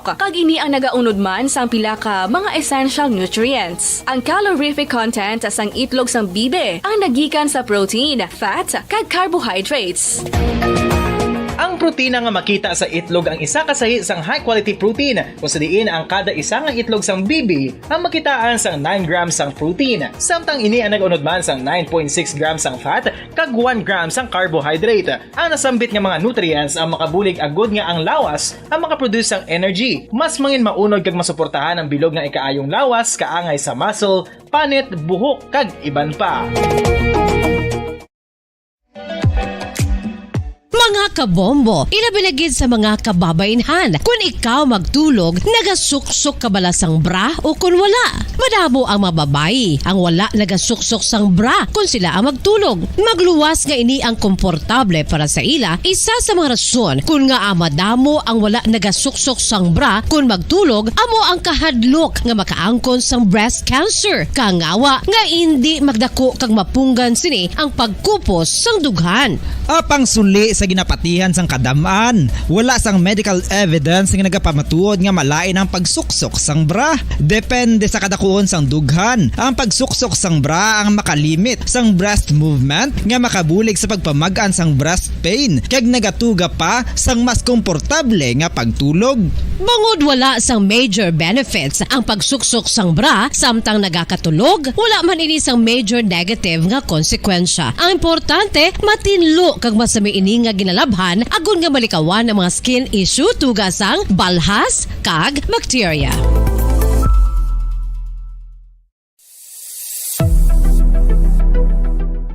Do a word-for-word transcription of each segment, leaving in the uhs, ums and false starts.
kag ini ang nagaunod man sang pila ka mga essential nutrients. Ang calorific content sang itlog sang bibi ang nagikan sa protein, fat, kag carbohydrates. Ang protina nga makita sa itlog ang isa ka sahi sang high-quality protein, kung sa diin ang kada isa nga itlog sang bibi ang makitaan sang nine grams sang protein, samtang ini ang nag-unod man sang nine point six grams sang fat kag one gram sang carbohydrate. Ang nasambit nga mga nutrients ang makabulig agud nga ang lawas ang makaproduce sang energy. Mas mangin maunod kag masuportahan ang bilog nga ikaayong lawas, kaangay sa muscle, panit, buhok, kag iban pa. Mga kabombo, ilabi na gid sa mga kababaynhan, kun ikaw magtulog, nagasuksok ka bala sang bra o kun wala? Madamo ang mga babayi ang wala nagasuksok sang bra kun sila ang magtulog. Magluwas nga ini ang komportable para sa ila, isa sa mga rason kun ngaa madamo ang wala nagasuksok sang bra kun magtulog amo ang kahadlok nga makaangkon sang breast cancer. Kangawa nga indi magdako kag mapunggan sini ang pagkupos sang dughan. Apang suli sa ginapatihan sang kadam-an, wala sang medical evidence nga nagapamatuod nga malain ang pagsuksok sang bra. Depende sa kadakuon sang dughan, ang pagsuksok sang bra ang makalimit sang breast movement nga makabulig sa pagpamag-an sang breast pain kag nagatuga pa sang mas komportable nga pagtulog. Bangod wala sang major benefits ang pagsuksok sang bra samtang nagakatulog, wala man ini sang major negative nga konsekwensya. Ang importante, matinlo kag masami ini nga ginalabhan agod nga malikawan ang mga skin issue tuga sang balhas kag bakterya.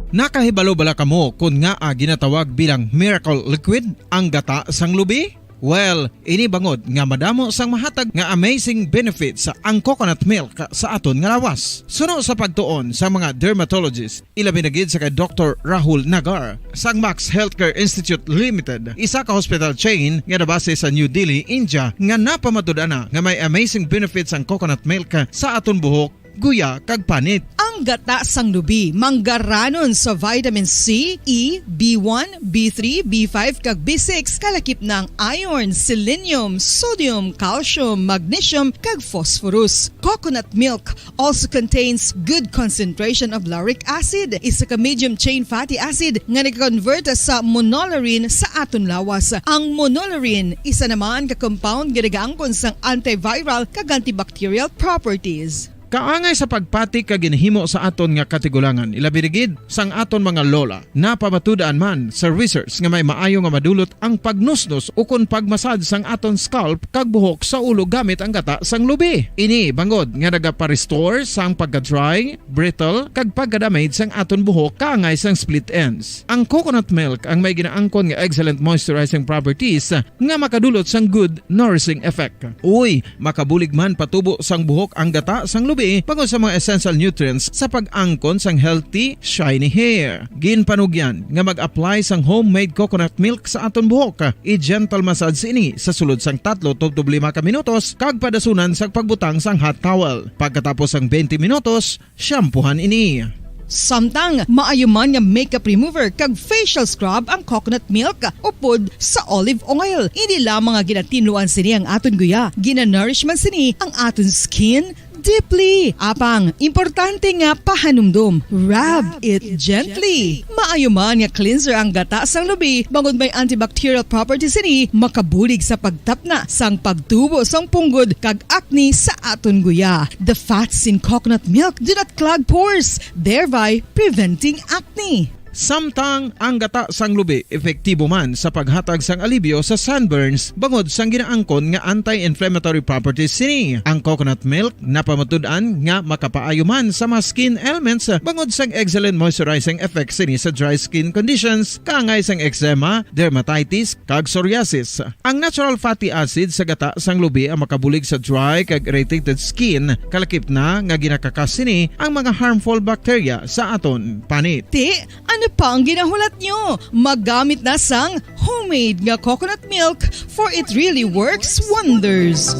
Nakahibalo bala kamo kon ngaa ginatawag bilang miracle liquid ang gata sang lubi? Well, ini bangod nga madamo sang mahatag nga amazing benefits ang coconut milk sa aton nga lawas. Suno sa pagtuon sa mga dermatologist, ilabi na gid sa kay Doktor Rahul Nagar sang Max Healthcare Institute Limited, isa ka hospital chain nga nabase sa New Delhi, India, nga napamatud-an na nga may amazing benefits ang coconut milk sa aton buhok, guya, kag panit. Ang gata sang lubi manggaranon sa vitamin C, E, B one, B three, B five, kag B six, kalakip na ang iron, selenium, sodium, calcium, magnesium, kag phosphorus. Coconut milk also contains good concentration of lauric acid, isa ka medium chain fatty acid nga nagakonvert sa monolaurin sa aton lawas. Ang monolaurin, isa naman ka compound nga nagaangkon sang antiviral kag antibacterial properties. Kaangay sa pagpati kag ginhimo sa aton nga katigulangan, ilabi na gid sang aton mga lola, napamatud-an man sa research nga may maayo nga madulot ang pagnusnos ukon pagmasad sang aton scalp kag buhok sa ulo gamit ang gata sang lubi. Ini bangod nga nagapa-restore sang pagka-dry, brittle, kag pagka-damage sang aton buhok kaangay sang split ends. Ang coconut milk ang may ginaangkon nga excellent moisturizing properties nga makadulot sang good nourishing effect. Uy, makabulig man patubo sang buhok ang gata sang lubi bangod sa mga essential nutrients sa pag-angkon sang healthy, shiny hair. Ginpanugyan nga mag-apply sang homemade coconut milk sa aton buhok. I-gentle massage ini sa sulod sang tatlo tubtob lima ka minutos kag padasunan sa pagbutang sang hot towel. Pagkatapos sang twenty minutos, shampoohan ini. Samtang maayo man nga makeup remover kag facial scrub ang coconut milk upod sa olive oil. Hindi lamang nga ginatinluan sini ang aton guya, ginanourish man sini ang aton skin deeply. Apang, importante nga pahanumdom, rub it gently. Maayo man nga cleanser ang gata sang lubi, bangod may antibacterial properties sini, makabulig sa pagtapna sang pagtubo sang punggod kag acne sa aton guya. The fats in coconut milk do not clog pores, thereby preventing acne. Samtang ang gata sang lubi epektibo man sa paghatag sang alibyo sa sunburns bangod sang ginaangkon nga anti-inflammatory properties sini. Ang coconut milk napamatud-an nga makapaayo man sa mga skin ailments bangod sang excellent moisturizing effect sini sa dry skin conditions, kaangay sang eczema, dermatitis, kag psoriasis. Ang natural fatty acid sa gata sang lubi ang makabulig sa dry kag irritated skin, kalakip na nga ginakakas sini ang mga harmful bacteria sa aton panit. Ti, ano pa ang ginahulat nyo? Magamit na sang homemade nga coconut milk, for it really works wonders.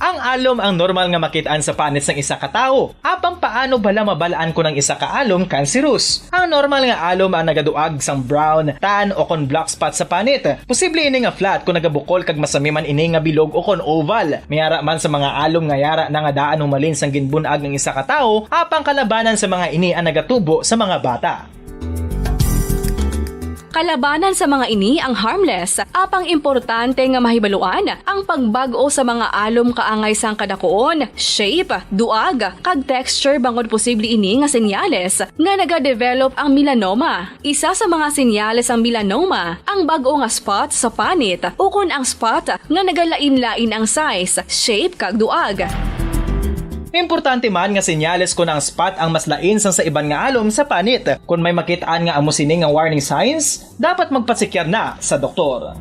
Ang Alom ang normal nga makit-an sa panit sang isa ka tawo. Apang paano bala mabal-an kon ang isa ka alom kanserus? Ang normal nga alom ang nagaduag sang brown, tan, o kon black spot sa panit. Posible ini nga flat kon nagabukol kag masami man ini nga bilog o kon oval. May ara man sa mga alom nga yara na nga daan humalin sang ginbun-ag ang isa ka tawo, apang kalabanan sa mga ini ang nagatubo sa mga bata. Kalabanan sa mga ini ang harmless, apang importante nga mahibaluan ang pagbag-o sa mga alom kaangay sang kadakuon, shape, duag, kag texture, bangod posible ini nga senyales nga nagadevelop ang melanoma. Isa sa mga senyales sang melanoma, ang bag-o nga spot sa panit, ukon ang spot nga nagalain-lain ang size, shape, kag duag. Importante man nga senyales kon ang spot ang mas lain sang sa iban nga alom sa panit. Kon may makit-an nga amo sini nga warning signs, dapat magpasekyar na sa doktor.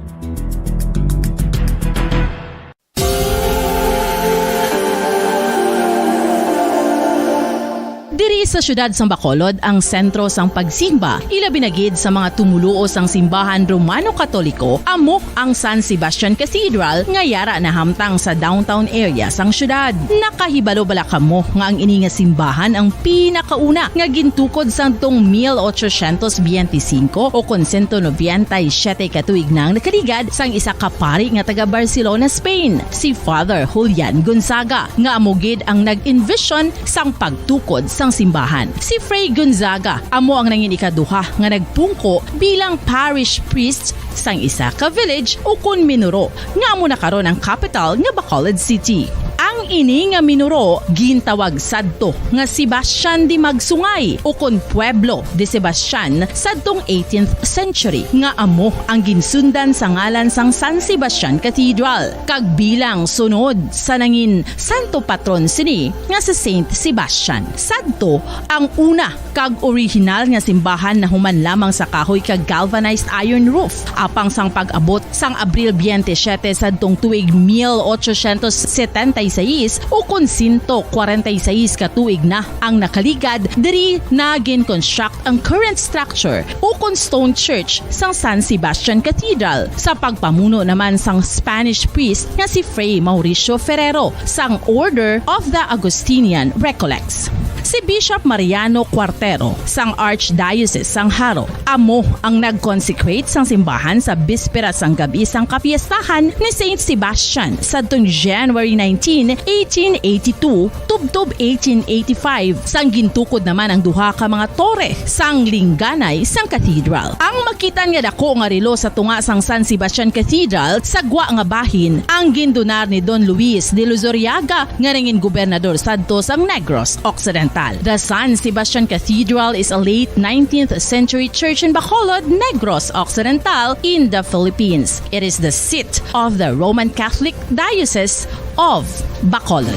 Diri sa siyudad sang Bacolod ang sentro sang pagsimba, ilabi na gid sa mga tumoluo sang simbahan Romano-Katoliko, amo ang San Sebastian Cathedral nga yara nahamtang sa downtown area sang siyudad. Nakahibalo bala kamo nga ang ini nga simbahan ang pinakauna nga gintukod sadtong mil ochocientos biyente singko o kon sento nobenta y siyete ka tuig na ang nakaligad sang isa ka pari nga taga Barcelona, Spain, si Father Julian Gonzaga, nga amo gid ang nag-envision sang pagtukod sang simbahan. Si Fray Gonzaga amo ang nangin ikaduha nga nagpungko bilang parish priest sang isa ka village ukon minuro nga amo na karon ang kapital nga Bacolod City. Ang ini nga minuro gintawag sadto nga Sebastian de Magsungay ukon Pueblo de Sebastian sadtong eighteenth century, nga amo ang ginsundan sa ngalan sang San Sebastian Cathedral, kag bilang sunod sa nangin santo patron sini nga si Saint Sebastian. Sadto ang una kag orihinal nga simbahan nahuman lamang sa kahoy kag galvanized iron roof. Apang sang pag-abot sang Abril biyente siyete sadtong tuig mil ochocientos setenta y seis, ukon sento kwarenta y seis ka tuig na ang nakaligad, diri na gin-construct ang current structure ukon stone church sang San Sebastian Cathedral, sa pagpamuno naman sang Spanish priest nga si Fray Mauricio Ferrero sang Order of the Augustinian Recollects. Si Bishop Mariano Cuartero sang Archdiocese sang Jaro amo ang nag-consecrate sang simbahan sa bispera sang gab-i sang kapiestahan ni Saint Sebastian sadtong January nineteen, eighteen eighty-two, tubtob eighteen eighty-five, sang gintukod naman ang duha ka mga tore sang lingganay sang cathedral. Ang makit-an nga dako nga relo sa tunga sang San Sebastian Cathedral sa gwa nga bahin ang gindonar ni Don Luis de Luzuriaga, nga nangin gobernador sadto sang Negros Occidental. The San Sebastian Cathedral is a late nineteenth century church in Bacolod, Negros Occidental, in the Philippines. It is the seat of the Roman Catholic Diocese of Bacolod.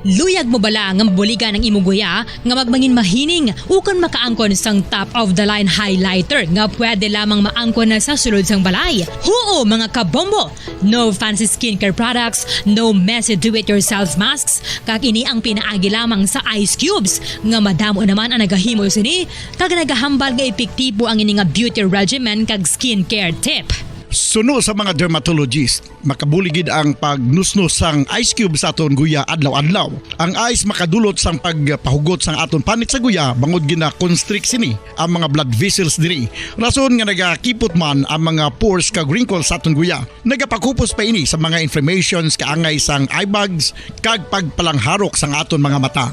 Luyag mo bala nga mabuligan ang imo guya nga magmangin mahining ukon makaangkon sang top of the line highlighter nga pwede lamang maangkon na sa sulod sang balay? Huo, mga kabombo! No fancy skincare products, no messy do-it-yourself masks, kag ini ang pinaagi lamang sa ice cubes, nga madamo naman ang nagahimo sini, kag nagahambal nga epektibo ang ini nga beauty regimen kag skincare tip. Suno sa mga dermatologist, makabulig gid ang pagnusnos sang ice cube sa aton guya adlaw-adlaw. Ang ice makadulot sang pagpahugot sang aton panit sa guya, bangod gina-constrict sini ang mga blood vessels diri. Rason nga nagakipot man ang mga pores kag wrinkles sa aton guya. Nagapakupos pa ini sa mga inflammations kaangay sang eye bags kag pagpalangharok sang aton mga mata.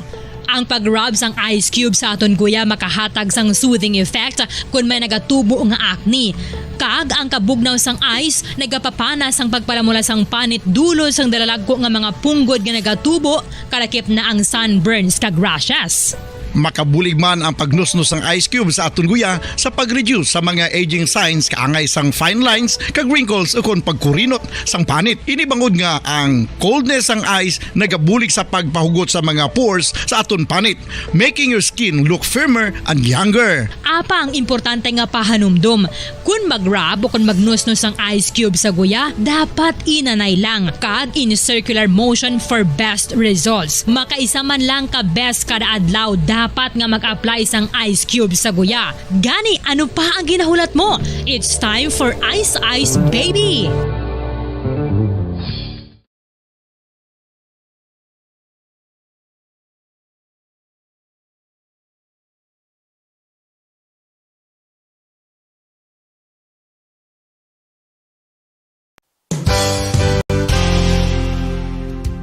Ang pag-rub sang ice cube sa aton guya makahatag sang soothing effect kon may nagatubo nga acne. Kag ang kabugnaw sang ice nagapapana sang pagpalamula sang panit dulot sang dalalagko nga mga punggod nga nagatubo, kalakip na ang sunburns kag rashes. Makabulig man ang pagnusnos sang ice cube sa aton guya sa pag-reduce sa mga aging signs kaangay sang fine lines kag wrinkles ukon pagkurinot sang panit. Ini bangod nga ang coldness sang ice nagabulig sa pagpahugot sa mga pores sa aton panit, making your skin look firmer and younger. Apang importante nga pahanumdom, kon mag-rub o kon magnusnos ang ice cube sa guya, dapat inanay lang kag in circular motion for best results. Makaisa man lang ka beses kada adlaw, Dapat nga mag-apply sang ice cube sa guya. Gani, ano pa ang ginahulat mo? It's time for Ice Ice Baby!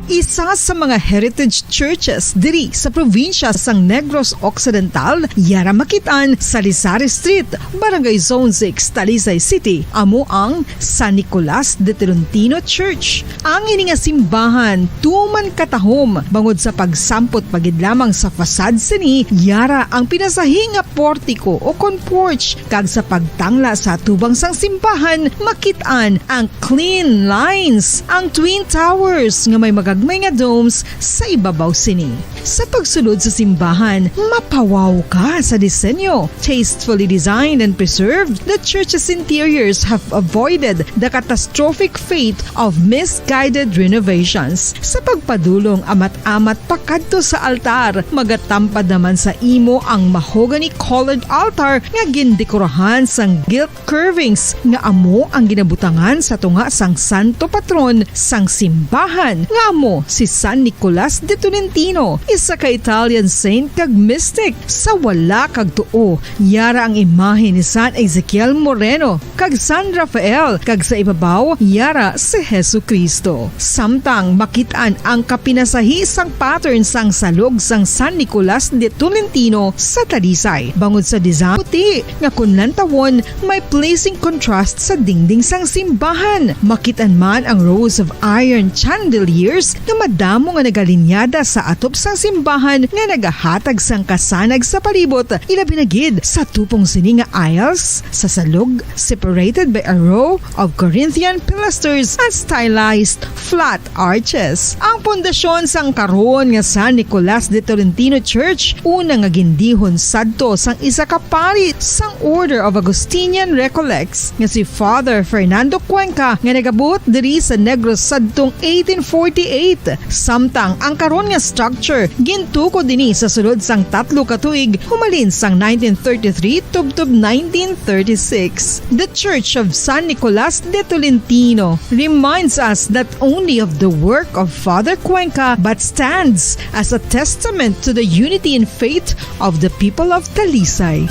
Isa sa mga heritage churches diri sa probinsya sang Negros Occidental, yara makit-an sa Lisari Street, Barangay Zone six, Talisay City, amo ang San Nicolas de Tolentino Church. Ang ini nga simbahan tuman katahom bangod sa pagsampot pa gid lamang sa facade sini, yara ang pinasahi nga portiko o kon porch, kag sa pagtangla sa atubang sang simbahan, makit-an ang clean lines, ang twin towers nga may magagmay nga domes sa ibabaw sini. Sa pagsulod sa simbahan, mapawaw ka sa disenyo. Tastefully designed and preserved, the church's interiors have avoided the catastrophic fate of misguided renovations. Sa pagpadulong amat-amat pakadto sa altar, magatampad naman sa imo ang mahogany-colored altar nga gindekorahan sang gilt curvings nga amo ang ginabutangan sa tunga sang santo patron sang simbahan, nga amo si San Nicolas de Tolentino, isa ka Italian saint kag mystic. Sa wala kag tuo, yara ang imahe ni San Ezekiel Moreno kag San Rafael, kag sa ibabaw, yara si Jesu-Cristo. Samtang makit-an ang kapinasahi sang pattern sang salog sang San Nicolas de Tolentino sa Talisay, bangod sa design puti nga kon lantawon, may pleasing contrast sa dingding sang simbahan. Makit-an man ang rows of iron chandeliers nga madamo nga nagalinyada sa atop sang simbahan nga nagahatag sang kasanag sa palibot, ilabi na gid sa tupong sini nga aisles sa salog, separated by a row of Corinthian pilasters and stylized flat arches. Ang pundasyon sang karon nga San Nicolas de Tolentino Church, una nga gindihon sadto sang isa ka pari sang Order of Augustinian Recollects, nga si Father Fernando Cuenca, nga nagabot diri sa Negros sadtong eighteen forty-eight. Samtang ang karon nga structure gintukod dini sa sulod sang tatlo ka tuig, humalin sang nineteen thirty-three tubtob nineteen thirty-six. The Church of San Nicolas de Tolentino reminds us not only of the work of Father Cuenca but stands as a testament to the unity in faith of the people of Talisay.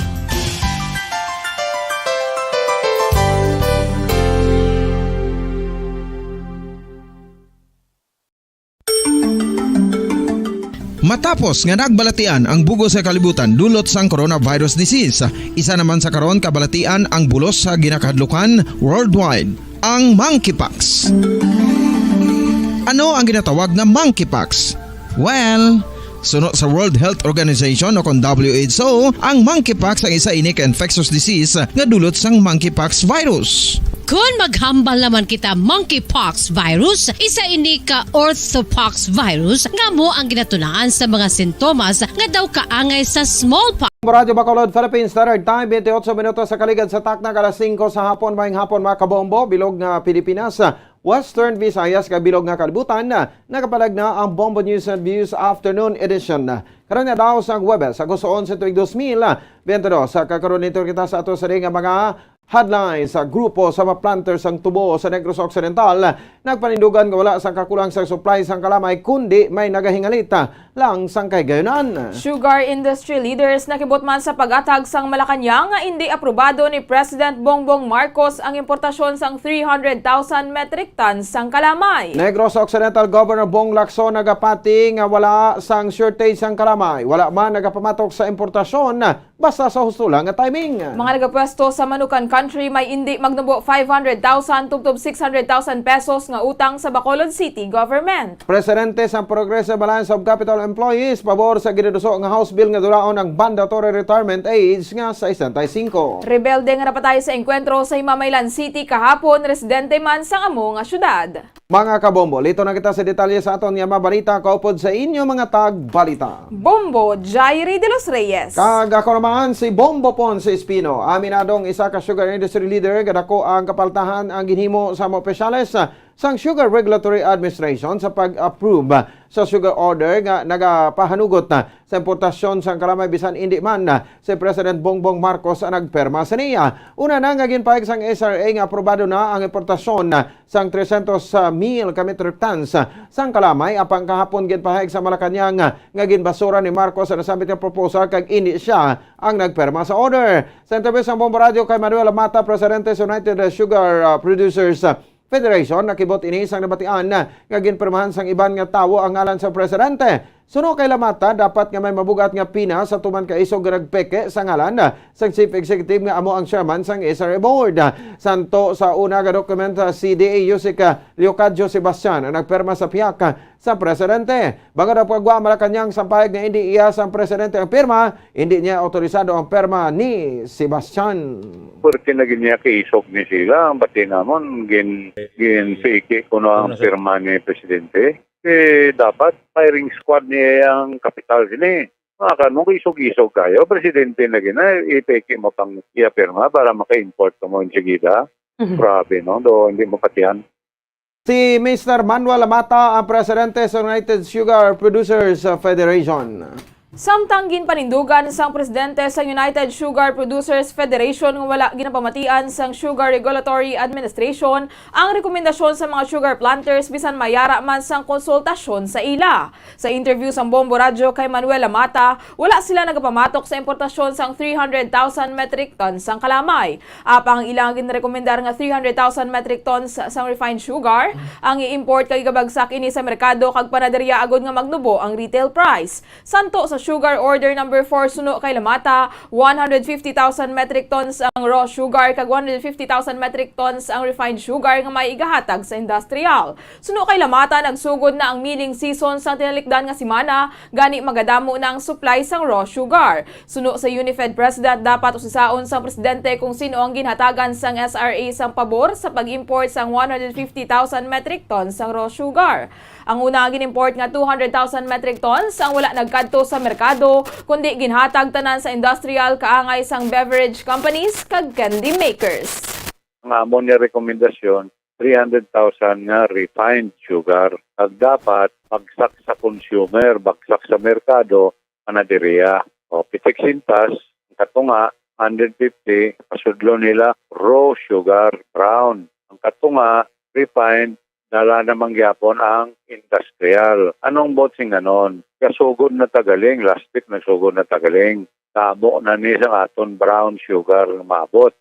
Matapos nga nagbalatian ang bug-os nga kalibutan dulot sang coronavirus disease, isa naman sa karon kabalatian ang bulos sa ginakahadlukan worldwide, ang monkeypox. Ano ang ginatawag nga monkeypox? Well, suno sa World Health Organization o kon W H O, ang monkeypox ang isa ini ka infectious disease nga dulot sang monkeypox virus. Kon maghambal naman kita, monkeypox virus, isa ini ka orthopox virus nga amo ang ginatunaan sa mga sintomas nga daw kaangay sa smallpox. Radyo Bacolod, Philippines Standard Time, twenty-eight minutos sa kaligad sa takna, alas singko sa hapon. Maayong hapon, mga kabombo, bilog nga Pilipinas, Western Visayas, kag bilog nga kalibutan. Nagapalag na ang Bombo News and Views Afternoon Edition. Karon nga daw sa Huwebes, Agosto onse, tuig dos mil bente dos. Sa kakaron, ito kita sa ato sa nga mga headlines. Sa grupo sa mga planters sang tubo sa Negros Occidental, nagpanindugan nga wala sang kakulang sang supply sang kalamay, kundi may nagahingalit lang sang kahigayunan. Sugar industry leaders nakibutman sa pag-atag sang Malacañang nga indi aprobado ni President Bongbong Marcos ang importasyon sang three hundred thousand metric tons sang kalamay. Negros Occidental Governor Bong Lacson nagapati nga wala sang shortage sang kalamay, wala man nagapamatok sa importasyon basta sa husto lang nga timing. Mga nagapwesto sa Manukan Country may indi magnubo five hundred thousand tubtob six hundred thousand pesos nga utang sa Bacolod City Government. Presidente sang Progressive Alliance of Capitol Employees pabor sa ginaduso nga House Bill nga dulaon ang mandatory retirement age nga sesenta y cinco. Rebelde nga napatay sa engkwentro sa Himamaylan City kahapon, residente man sang amo nga syudad. Mga kabombo, lito na kita sa detalye sa aton nga mga balita kaupod sa inyo mga tagbalita. Bombo Jairi de los Reyes. Kag ako naman si Bombo Ponce Espino. Aminadong isa ka sugar industry leader, kadako ang kapaltahan ang ginhimo sa mga opisyales sang Sugar Regulatory Administration sa pag-approve sa sugar order nga nagapahanugot sa importasyon sang kalamay bisan indi man si President Bongbong Marcos ang nagpirma sa niya. Una na nga ginpahayag sang S R A nga aprobado na ang importasyon sang trescientos mil ka metric tons sang kalamay, apang kahapon ginpahayag sa Malacañang nga ginbasura ni Marcos ang nasambit nga proposal kag indi sia ang nagpirma sa order. Sa interview sang Bombo Radyo kay Manuel Lamata, presidente sa United Sugar, ah, Producers, ah, Federation, nakibot ini sang nabatian nga ginpirmahan sang iban nga tawo ang ngalan sa presidente. Suno kay Lamata, dapat nga may mabugat nga pina sa tuman ka isog nga nagpeke sa ngalan sang chief executive nga amo ang chairman sang S R A board. Santo sa una nga document, ah, si D A Yusik, ah, Leocadio Sebastian ang nagpirma sa pihak, ah, sa presidente. Bangod ang pagwa Malacañang sampayag nga indi iya sang presidente ang pirma, indi niya autorisado ang pirma ni Sebastian. Pwerte na gid niya kaisog ni sila, ang bati namon gin, gin-fake kuno ang pirma ni presidente. Eh, dapat firing squad niya ang kapital sini. Mga kanong isog-isog kayo, presidente na gina, i-fake mo pang iya pirma para maka-import mo insigida. Mhm. Grabe, no? Do, hindi mo patihan. Si Mister Manuel Lamata ang presidente sa United Sugar Producers Federation. Samtang ginpanindugan sang presidente sa United Sugar Producers Federation nga wala ginapamatian sang Sugar Regulatory Administration ang rekomendasyon sa mga sugar planters bisan mayara man sang konsultasyon sa ila. Sa interview sang Bombo Radyo kay Manuel Lamata, wala sila nagapamatok sa importasyon sang three hundred thousand metric tons sang kalamay. Apang ang ilang ginrekomendar nga three hundred thousand metric tons sang refined sugar ang i-import kay gabagsak ini sa merkado kag panaderya agod nga magnubo ang retail price. Santo sa sugar order number four suno kay Lamata, one hundred fifty thousand metric tons ang raw sugar kag one hundred fifty thousand metric tons ang refined sugar nga may igahatag sa industrial. Suno kay Lamata, nagsugod na ang milling season sang tinalikdan nga semana, gani magadamo na ang supply sang raw sugar. Suno sa Unifed President, dapat usisaon sang presidente kung sin-o ang ginhatagan sang S R A sang pabor sa pag-import sang one hundred fifty thousand metric tons sang raw sugar. Ang una nga gin-import nga two hundred thousand metric tons ang wala nagkadto sa merkado, kundi ginhatag tanan sa industrial kaangay sang beverage companies kag candy makers. Ang amo niya rekomendasyon, three hundred thousand nga refined sugar. Kag dapat bagsak sa consumer, bagsak sa merkado, panaderia. O, pitik sintas, ang katunga, hundred fifty, pasudlo nila raw sugar, brown. Ang katunga, refined, dala naman gyapon ang industrial. Anong buot sing ganon? Kasugod na tagaling, last week nagsugod na tagaling. Tamo na ni sa aton brown sugar nga maabot.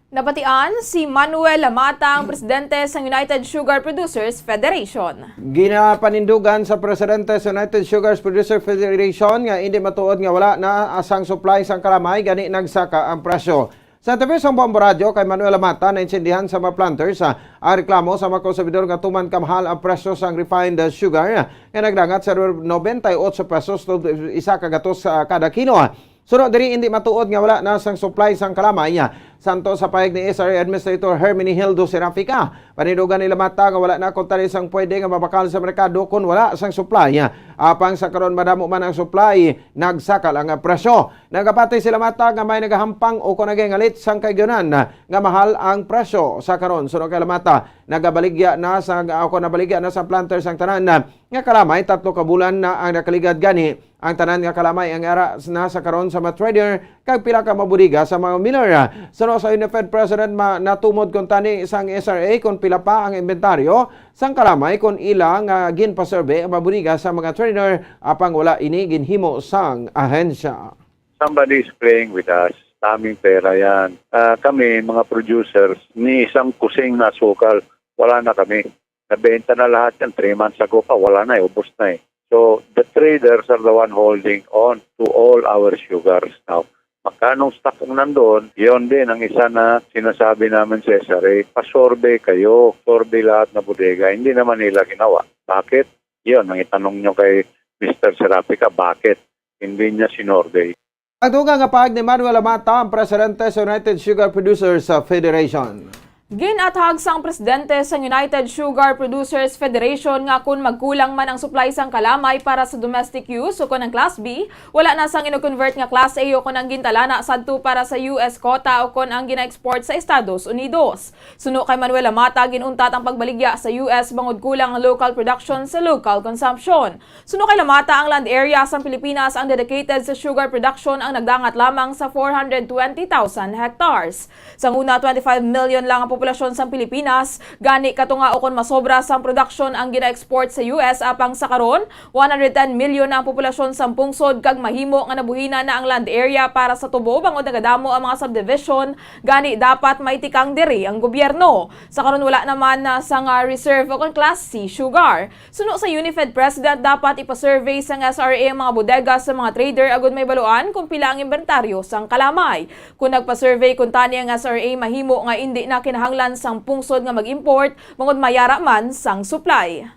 Nabatian si Manuel Lamata, ang presidente sang United Sugar Producers Federation. Ginapanindugan sa presidente sa United Sugar Producers Federation nga indi matuod nga wala na sang supply sang kalamay, gani nagsaka ang presyo. Sa interview sang Bombo Radyo kay Manuel Lamata, naintindihan sa mga planters, ah, ang reklamo sa mga konsumidor nga tuman kamahal ang presyo sang refined, ah, sugar, ah, nga nagdangat sa noventa y ocho pesos to isa ka gatos sa kada kilo. Suno diri, indi matuod nga wala na sang supply sang kalamay. Santo sa pahayag ni S R A Administrator Herminihildo Serafica, panindugan ni Lamata nga wala na kuntani sang pwede nga mabakal sa merkado kon wala sang supply. Apang sa karon madamo man ang supply, nagsaka lang ang presyo. Nagapati si Lamata nga may nagahampang o kon nagaingalit sang kaigyonan nga mahal ang presyo sa karon. Suno kay Lamata, nagabaligya na sa, o kon nabaligya na sa planters ang tanan nga kalamay. Tatlo ka bulan na ang nakaligad gani. Ang tanan nga kalamay ang ara na sa karon sa mga trader kag pila ka mga bodega sa mga miller. Suno sa Unifed President, ma-, natumod kuntani sang S R A kon pila pa ang inventaryo sang kalamay kon ila nga ginpasurvey ang mga bodega sa mga trader, apang wala ini ginhimo sang ahensya. Somebody is playing with us. Daming pera yan. Ah, kami, mga producers, ni isang kusing na asukal, wala na kami. Nabenta na lahat yan, three months ago pa, wala na eh, ubos na eh. So, the traders are the one holding on to all our sugars now. Magkanong stock ang nandun, yun din ang isa na sinasabi namin sa S R A, pa-survey kayo, survey lahat na bodega. Hindi naman nila ginawa. Bakit? Yun, ang itanong nyo kay Mister Serapica, bakit hindi niya sinorvey? Ang dugang nga pahayag ni Manuel Lamata, ang presidente sa United Sugar Producers Federation. Ginathag sang presidente sang United Sugar Producers Federation nga kon magkulang man ang supply sang kalamay para sa domestic use o kon ang Class B, wala na sang ino-convert nga Class A o kon ang gintalana sadto para sa U S quota o kon ang gina-export sa Estados Unidos. Suno kay Manuel Lamata, ginuntat ang pagbaligya sa U S bangod kulang ang local production sa local consumption. Suno kay Lamata, ang land area sang Pilipinas ang dedicated sa sugar production ang nagdangat lamang sa four hundred twenty thousand hectares. Sang una, twenty-five million lang ang populasyon sang Pilipinas, gani katunga ukon masobra sang production ang gina-export sa U S, apang sa karon, one hundred ten million na ang populasyon sang pungsod kag mahimo nga nabuhinan na ang land area para sa tubo bangod nagadamo ang mga subdivision, gani dapat maitikang diri ang gobyerno. Sa karon, wala naman na sang reserve o kon Class C sugar. Suno sa Unifed President, dapat ipa-survey sang S R A ang mga bodega sa mga trader agud mahibaluan kon pila ang inventaryo sang kalamay. Kon nagpa-survey kuntani ang S R A, mahimo nga indi na kinahanglan sang pungsod nga mag-import bangod mayara man sang supply.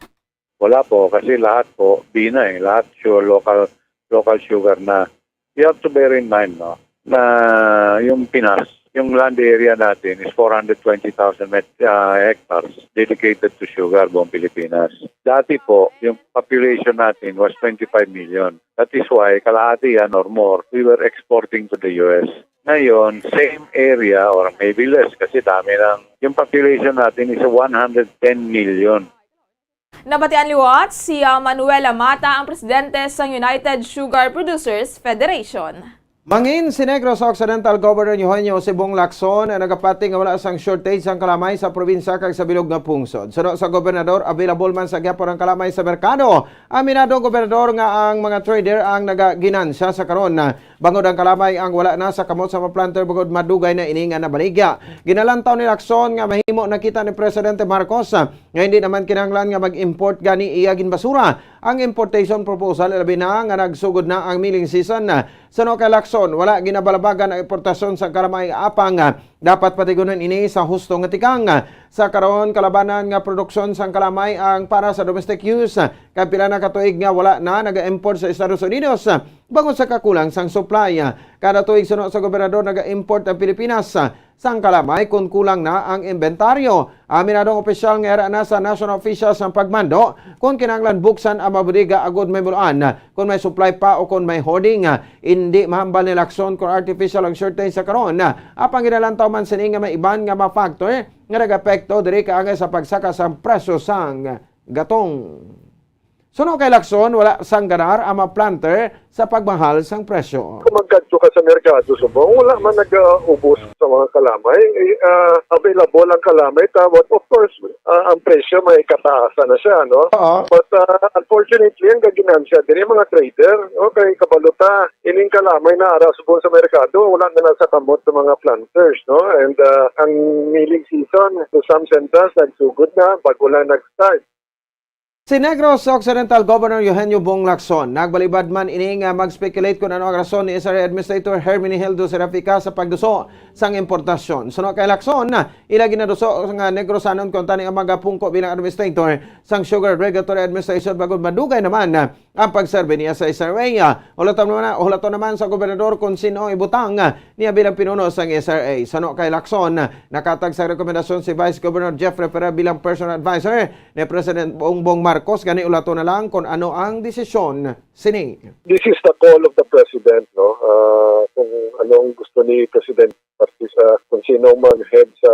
Wala po, kasi lahat po, B na eh. Lahat sure local, local sugar na. You have to bear in mind, no, na yung Pinas, yung land area natin is four hundred twenty thousand met-, ah, hectares dedicated to sugar, buong Pilipinas. Dati po, yung population natin was twenty-five million. That is why kalahati yan or more, we were exporting to the U S. Ngayon, same area or maybe less kasi dami ng, yung population natin is one hundred ten million. Nabatian liwat si, ah, Manuel Lamata, ang presidente sang United Sugar Producers Federation. Mangin si Negros Occidental Governor Eugenio Jose Bong Lacson nga nagapati nga wala sang shortage sang kalamay sa probinsya kag sa bilog nga pungsod. Suno sa gobernador, available man sa gihapon ang kalamay sa merkado. Aminado ang gobernador nga ang mga trader ang nagaginansya sa karon, ah, bangod ang kalamay ang wala na sa kamot sa mga planter bangod madugay na ini nga nabaligya. Ginalantaw ni Lacson nga mahimo nakita ni Presidente Marcos, ah, nga hindi naman kinahanglan nga mag-import gani iya ginbasura ang importation proposal, labi na nga nagsugod na ang milling season. Suno kay Lacson, wala ginabalabagan ang importasyon sa kalamay, apang, ah, dapat patigonon ini sa husto nga tikang. Sa karon, kalabanan nga produksyon sang kalamay ang para sa domestic use, kag pila na ka tuig nga wala na naga-import sa Estados Unidos bangod sa kakulang sang supply. Kada tuig, suno sa gobernador, naga-import ang Pilipinas sang kalamay kon kulang na ang inventaryo. Aminado ang opisyal nga yara na sa national officials ang pagmando kon kinahanglan buksan ang mga bodega agud mahibaluan kon may supply pa o kon may hoarding. Indi mahambal ni Lacson kon artificial ang shortage sa karon, apang ginalantaw man sini nga may iban nga mga factor nga nagapekto diri kaangay sa pagsaka sang presyo sang gatong. Suno kay Lacson, wala sang ganar ang mga planter sa pagmahal sang presyo. Kung magkadto ka sa merkado subong, wala man nagaubos sa mga kalamay. Eh, ah, available ang kalamay, ta, but of course, ah, ang presyo may kataasan na siya, no? Oo. But ah, unfortunately, ang gaginansya diri mga trader, no? Kay kabalo ta, ining kalamay na ara subong sa merkado, wala na nasa kamot sa mga planters, no? And ah, ang milling season to some centers nagsugod na, bago lang nag-start. Si Negros Occidental Governor Eugenio Bong Lacson. Nagbalibad man ini nga mag-speculate kung ano ang rason ni S R A Administrator Herminihildo Serafica sa pagduso sang importasyon. Suno kay Lacson, ila ginaduso nga Negrosanon kuntani ang magapungko bilang administrator sang Sugar Regulatory Administration bangod madugay naman ang pagserbi niya sa S R A. Hulaton naman, hulaton naman sa gobernador kung sino ang ibutang niya bilang pinuno sang S R A. Suno kay Lacson, nakatag sa rekomendasyon si Vice Governor Jeffrey Ferrer bilang personal advisor ni President Bongbong Marcos, gani ulaton na lang kung ano ang desisyon sini. This is the call of the President, no? Ah, kung anong gusto ni President Marcos, ah, kung sino mang head sa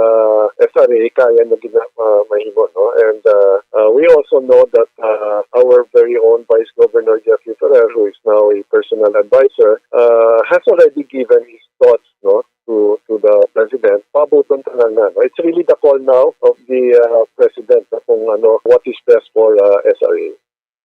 S R A, kaya na gina-, ah, mahimo, no? And ah, ah, we also know that ah, our very own Vice Governor Jeffrey Ferrer, who is now a personal advisor, ah, has already given his thoughts, no, to to the President. Pabuton ta na nga, no? It's really the call now of the ah, President, no, kung ano, what is best for ah, S R A.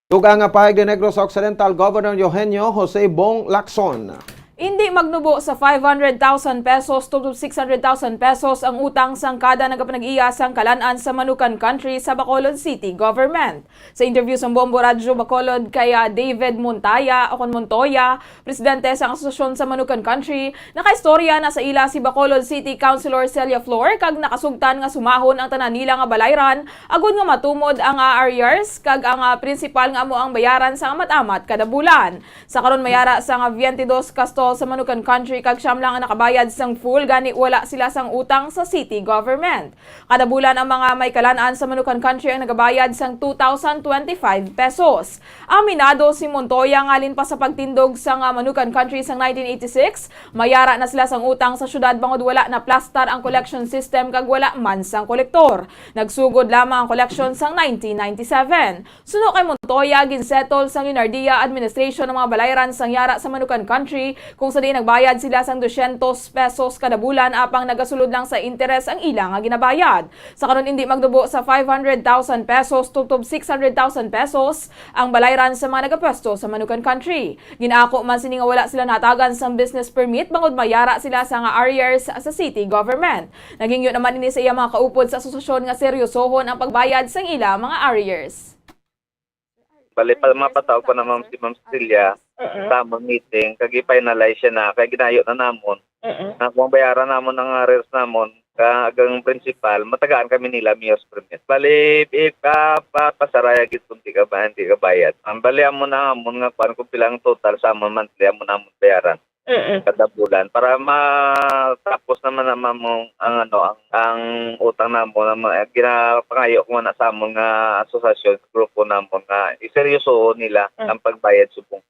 Dugang nga pahayag ni Negros Occidental Governor Eugenio Jose Bong Lacson. Indi magnubo sa five hundred thousand pesos to six hundred thousand pesos ang utang sang kada nagapanag-iya sang kalan-an sa Manukan Country sa Bacolod City Government. Sa interview sang Bombo Radyo Bacolod kay ah, David Montaya o kon Montoya, presidente sang Asosasyon sa Manukan Country, nakaistorya na sa ila si Bacolod City Councilor Celia Flor kag nakasugtan nga sumahon ang tanan nila nga balayran agud nga matumod ang ah, arrears kag ang ah, prinsipal nga amo ang bayaran sa amat-amat kada bulan. Sa karon, may ara sang veintidós ka store sa Manukan Country kag siyam lang ang nakabayad sang full, gani wala sila sang utang sa city government. Kada bulan ang mga may kalan-an sa Manukan Country ang nagabayad sang two thousand twenty-five pesos. Aminado si Montoya nga halin pa sa pagtindog sang, ah, Manukan Country sang nineteen eighty-six, mayara na sila sang utang sa syudad bangod wala na plastar ang collection system kag wala man sang kolektor. Nagsugod lamang ang collection sang nineteen ninety-seven. Suno kay Montoya, ginsettle sang Leonardia administration ang mga balayran sang yara sa Manukan Country, kung sa diin nagbayad sila sang dosyentos pesos kada bulan, apang nagasulod lang sa interes ang ila nga ginabayad. Sa karon, indi magdubo sa five hundred thousand pesos tubtob six hundred thousand pesos ang balayran sa mga nagapwesto sa Manukan Country. Gin-ako man sini nga wala sila nahatagan sang business permit bangod mayara sila sa nga arrears sa city government. Naghingyo naman ini sa iya mga kaupod sa asosasyon nga seryosohon ang pagbayad sang ila mga arrears. Bali, pa, mapatawag pa na, ma'am, si Ma'am Cecilia sa among meeting, kag i-finalize siya na, kay ginayo na namon. Nga kung bayaran namon ang arrears namon, kag ang principal, matagaan kami nila mayor's permit. Bali, ipapasaraya gid kung di ka ba, hindi ka bayad. Ang bali, amo na amon nga kuan kung pila ang total sa amon monthly, amo na amon bayaran kada bulan para matapos naman na, ma'am, ang, ano, ang, ang utang namon, ang mga ginapangayo ko na sa amon nga asosasyon, grupo namon, nga iseryoso nila ang pagbayad subong.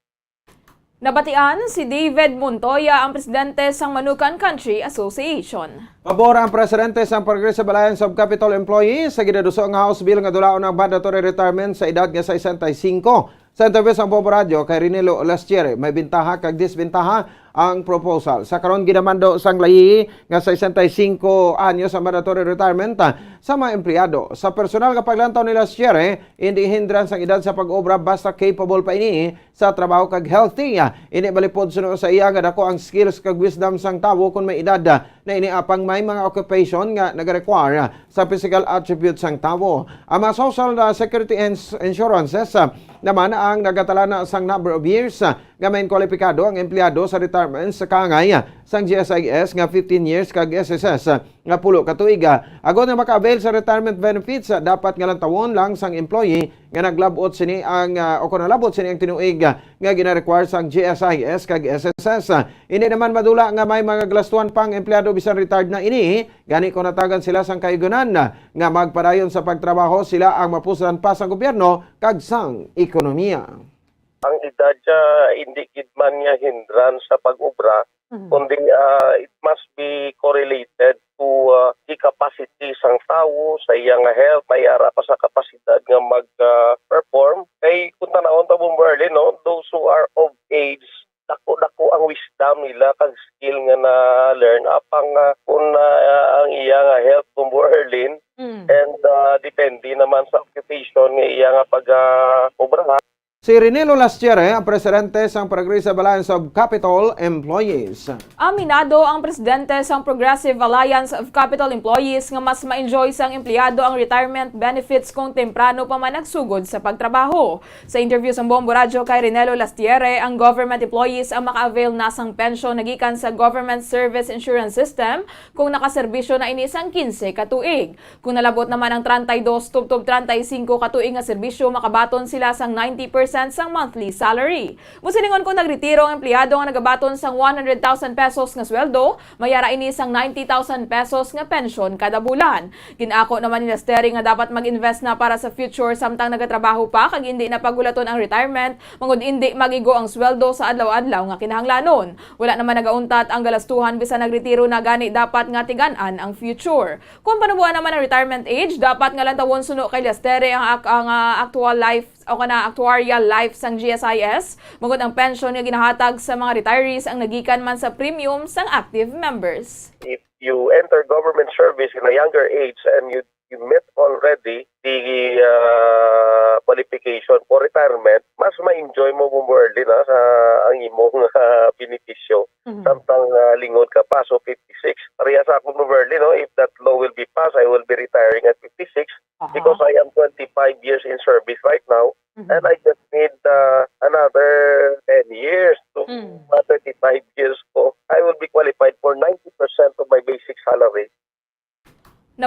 Nabatian si David Montoya, ang presidente sang Manukan Country Association. Pabor ang presidente sang Progressive Alliance of Capitol Employees sa ginaduso nga House Bill nga dulaon ang mandatory retirement sa edad nga sesenta y cinco. Sa interview sang Bombo Radio kay Rinelo Lastiere, may bintaha kag disbintaha ang proposal. Sa karon, ginamando sang layi nga sesenta y cinco anyos ang mandatory retirement, ah, sa mga empleyado. Sa personal nga paglantaw ni Lastiere, hindi hindrance ang edad sa pag-obra basta capable pa ini sa trabaho kag healthy. Ini malipod suno sa iya nga dako ang skills kag wisdom sang tawo kon may edad na ini, apang may mga occupation nga nag-require sa physical attributes sang tawo. Ang mga social, ah, security ins-, insurances, ah, naman ang nagatalana sang number of years, ah, nga may kwalipikado ang empleyado sa retirement sa kaangay, ah, sang G S I S nga fifteen years kag S S S, ah, nga pulo ka tuig. Agod nga maka-avail sa retirement benefits, ah, dapat nga lantawon lang sang employee nga naglabot sini ang, ah, o kon nalabot sini ang tinuig, ah, nga gina-require sang G S I S kag S S S. Hindi naman madula nga may mga galastuhan pa ang empleyado bisan retired na ini, gani kung natagan sila sang kaigunan nga magpadayon sa pagtrabaho, sila ang mapuslan pa sang gobyerno kag sang ekonomiya. Ang edad siya hindi gid man niya hindrance sa pag-obra, kundi, ah, it must be correlated to, ah, the capacity sang tawo, sa iya nga health, may ara pa sa kapasidad nga mag, ah, perform. Kay kung tanawon ta, Bombo Erlin, no, those who are of age, dako-dako ang wisdom nila kag skill nga na-learn. Apang, ah, kung, ah, ang iya nga health, Bombo Erlin, and, ah, depende naman sa occupation nga iya nga pag-, ah, obrahan. Si Rinelo Lastiere, ang presidente sang Progressive Alliance of Capitol Employees. Aminado ang presidente sang Progressive Alliance of Capitol Employees nga mas ma-enjoy sang empleyado ang retirement benefits kung temprano pa man nagsugod sa pagtrabaho. Sa interview sang Bombo Radyo kay Rinelo Lastiere, ang government employees ang maka-avail na sang pensyon nagikan sa Government Service Insurance System kung nakaserbisyo na ini sang quince ka tuig. Kung nalabot naman ang treinta y dos tubtob treinta y cinco ka tuig nga serbisyo, makabaton sila sang ninety percent sang monthly salary. Busilingon, kung nagretiro ang empleyado nga nagabaton sang one hundred thousand pesos nga sweldo, mayara ini sang ninety thousand pesos nga pensyon kada bulan. Gin-ako naman ni Lastiere nga dapat mag-invest na para sa future samtang nagatrabaho pa kag indi na paghulaton ang retirement, bangod indi mag-igo ang sweldo sa adlaw-adlaw nga kinahanglanon. Wala naman nagauntat ang galastuhan bisan nagretiro na, gani dapat nga tigan-an ang future. Kung panuboan naman ang retirement age, dapat nga lantawon suno kay Lastiere ang ak-, ang, ah, actual life o kana actuarial life sang G S I S, bangod ang pensyon nga ginahatag sa mga retirees ang nagikan man sa premium sang active members. If you enter government service in a younger age and you, you met already the, uh, qualification for retirement, mas ma-enjoy mo, Bombo Erlin, ha, sa ang imong, uh, benepisyo. Samtang, uh, lingod ka pa, so fifty-six. Pareha sa akong, Bombo Erlin, no, if that law will be passed, I will be retiring at fifty-six because I am twenty-five years in service right now. And I just need, uh, another ten years to, uh, thirty-five years ko. I will be qualified for ninety percent of my basic salary.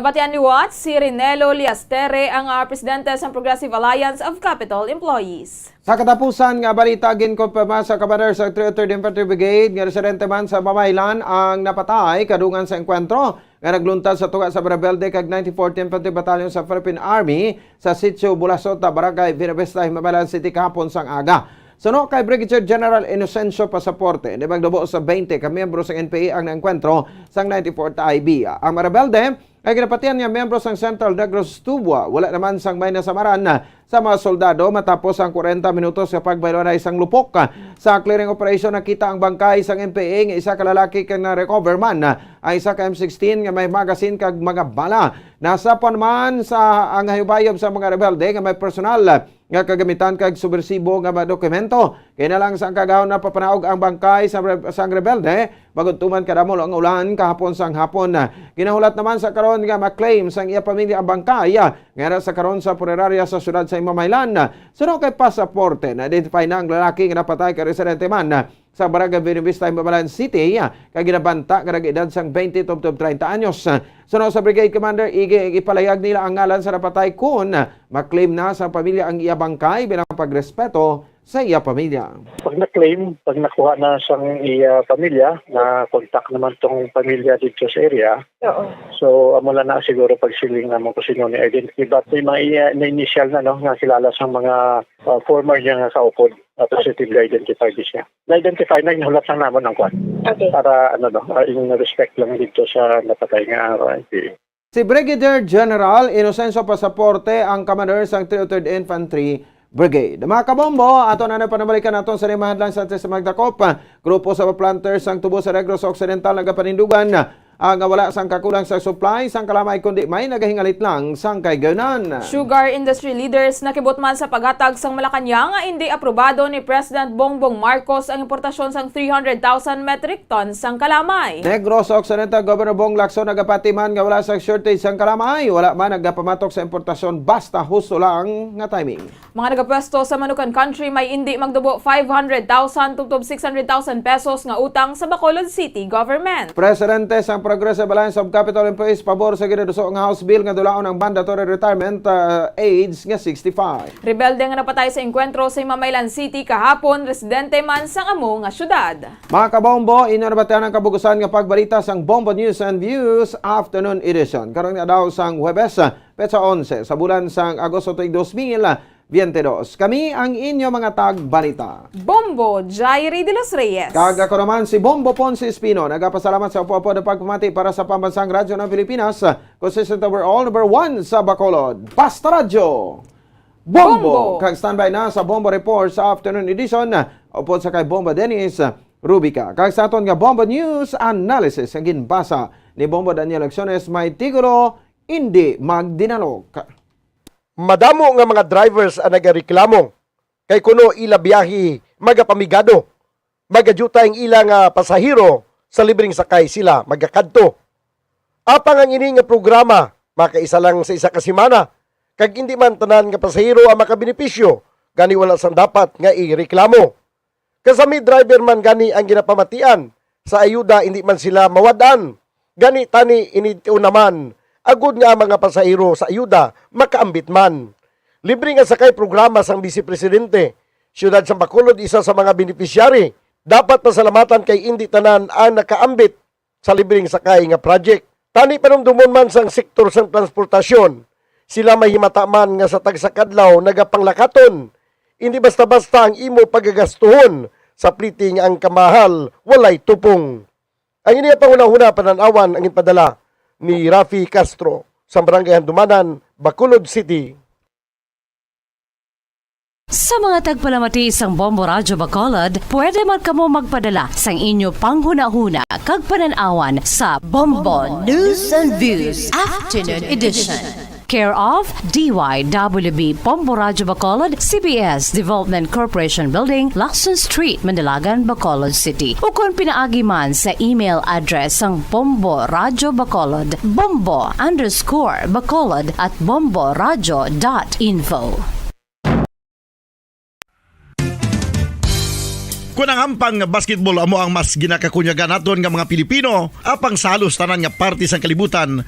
Batian liwat si Rinelo Liastere, ang, ah, presidente sang Progressive Alliance of Capitol Employees. Sa katapusan nga balita, ginkumpirma sa Commander sa three oh third Infantry Brigade nga residente man sa Babaylan ang napatay kadungan sa engkwentro nga nagluntad sa tunga sa rebelde kag ninety-fourth Infantry Battalion sa Philippine Army sa Sitio Bulasota, Barangay Buenavista, Himabaylan City, kahapon sang aga. Suno kay Brigadier General Inocencio Pasaporte, nagdubo sa twenty ka miyembro sang N P A ang naengkwentro sang ninety-fourth I B. Ang mga rebelde nga ginapatihan nga miyembro sang Central Negros Tubwa, wala naman sang may nasamaran sa mga soldado matapos ang kwarenta minutos nga pagbaylo na isang lupok. Sa clearing operation, nakita ang bangkay sang N P A nga isa ka lalaki kag na-recover man ang isa ka M sixteen nga may magazine kag mga bala. Nasa pa naman sa ang hayubayab sa mga rebelde nga may personal nga kagamitan kag subwersibo nga mga dokumento. Kay na lang sang kagahon napapanaog ang bangkay sa re-, sang rebelde, bangod tuman kadamo ang ulan kahapon sang hapon. Ginahulat naman sa karon nga ma-claim sang iya pamilya ang bangkay, ah, nga ara sa karon sa punerarya sa siyudad sa Himamaylan. Suno kay Pasaporte, na-identify na ang lalaki nga napatay kay residente man sa Barangay Buenavista, Himabaylan City, ah, kag ginabanta nga nag-edad sang twenty tubtob treinta anyos. Suno sa Brigade Commander, igi-, ipalayag nila ang ngalan sa napatay kon ma-claim na sa pamilya ang iya bangkay bilang pagrespeto sa iya pamilya. Pag na-claim, pag nakuha na sang iya pamilya, na-contact naman tong pamilya dito sa area. Oo. So, amo lang na siguro pagsiling naman kung sino ni identity. But may mga iya-, na initial na, no, nga kilala sa mga, uh, former niya nga kaupod, uh, positively identified siya. Na-identify na, inulat lang naman ang kwan. Okay. Para, ano, no, uh, in respect lang dito sa napatay nga, uh, N P A. Si Brigadier General Inocencio Pasaporte ang commander sang three oh third Infantry Brigade. Mga kabombo, ato na na panabalikan naton sa limang hadlang sa aton sa magdakop. Grupo sa planters sang tubo sa Negros Occidental nagapanindugan, ah, nga wala sang kakulang sa supply sang kalamay, kundi may nagahingalit lang sang kahigayunan. Sugar industry leaders nakibot man sa paghatag sang Malacañang nga indi aprobado ni President Bongbong Marcos ang importasyon sang three hundred thousand metric tons sang kalamay. Negros Occidental Governor Bong Lacson nagapatiman nga wala sang shortage sang kalamay, wala man nagapamatok sa importasyon basta husto lang nga timing. Mga nagapwesto sa Manukan Country may indi magdubo five hundred thousand tubtob six hundred thousand pesos nga utang sa Bacolod City Government. Presidente sang Progressive Alliance of Capitol Employees pabor sa ginaduso nga House Bill nga dulaon ang mandatory retirement, ah, age nga sixty-five. Rebelde nga napatay sa engkwentro sa Himamaylan City kahapon, residente man sang amo nga syudad. Mga kabombo, inyo nabatian ang kabugusan nga pagbalita sang Bombo News and Views Afternoon Edition. Karon nga daw sang Huwebes, petsa onse sa bulan sang Agosto tuig dos mil biyente dos. Kami ang inyo mga tagbalita. Bombo Jairi de los Reyes. Kag ako naman si Bombo Ponce Espino. Nagapasalamat sa upo-upo na pagpamati para sa Pambansang Radyo ng Pilipinas, consistent overall, number one sa Bacolod. Basta Radyo. Bombo! Bombo! Kag standby na sa Bombo Report sa afternoon edition, upod sa kay Bombo Dennis Rubica. Kag sa aton nga Bombo News Analysis, ang ginbasa ni Bombo Daniel Acciones, may titulo, Indi Magdinalok. Madamo nga mga drivers ang nagareklamo kay kuno ila biyahe magapamigado, magadyuta ang ila nga pasahero sa libreng sakay sila magakadto. Apang ang ini nga programa makaisa lang sa isa ka semana, kag indi man tanan nga pasahero ang makabenepisyo, gani wala sang dapat nga ireklamo. Kasami driver man gani ang ginapamatian sa ayuda, indi man sila mawad-an. Gani tani ini tion naman, agud nga ang mga pasahero sa ayuda makaambit man. Libre nga sakay programa sang Vice Presidente. Siyudad sang Bacolod isa sa mga beneficiary. Dapat pasalamatan kay indi tanan ang nakaambit sa libreng sakay nga project. Tani panumdumon man sang sektor sang transportasyon, sila may himata man nga sa tagsa ka adlaw nagapanglakaton. Indi basta-basta ang imo pagagastuhon sa pliti nga ang kamahal walay tupong. Ang ini nga panghunahuna, panan-awan ang ginpadala ni Rafi Castro sa Barangay Handumanan, Bacolod City. Sa mga tagpalamati sang Bombo Radyo Bacolod, pwede man kamo magpadala sang inyo panghunahuna kag panan-awan sa Bombo News and Views Afternoon Edition. Care of D Y W B Bombo Radyo Bacolod, C B S Development Corporation Building, Lacson Street, Mandilagan, Bacolod City. Ukon pinaagi man sa email address sang Bombo Radyo Bacolod, bombo underscore bacolod at bomboradyo dot info. Kon ang hampang nga basketball amo ang mas ginakakunyagan naton nga mga Pilipino, apang sa halos tanan nga parte sang kalibutan,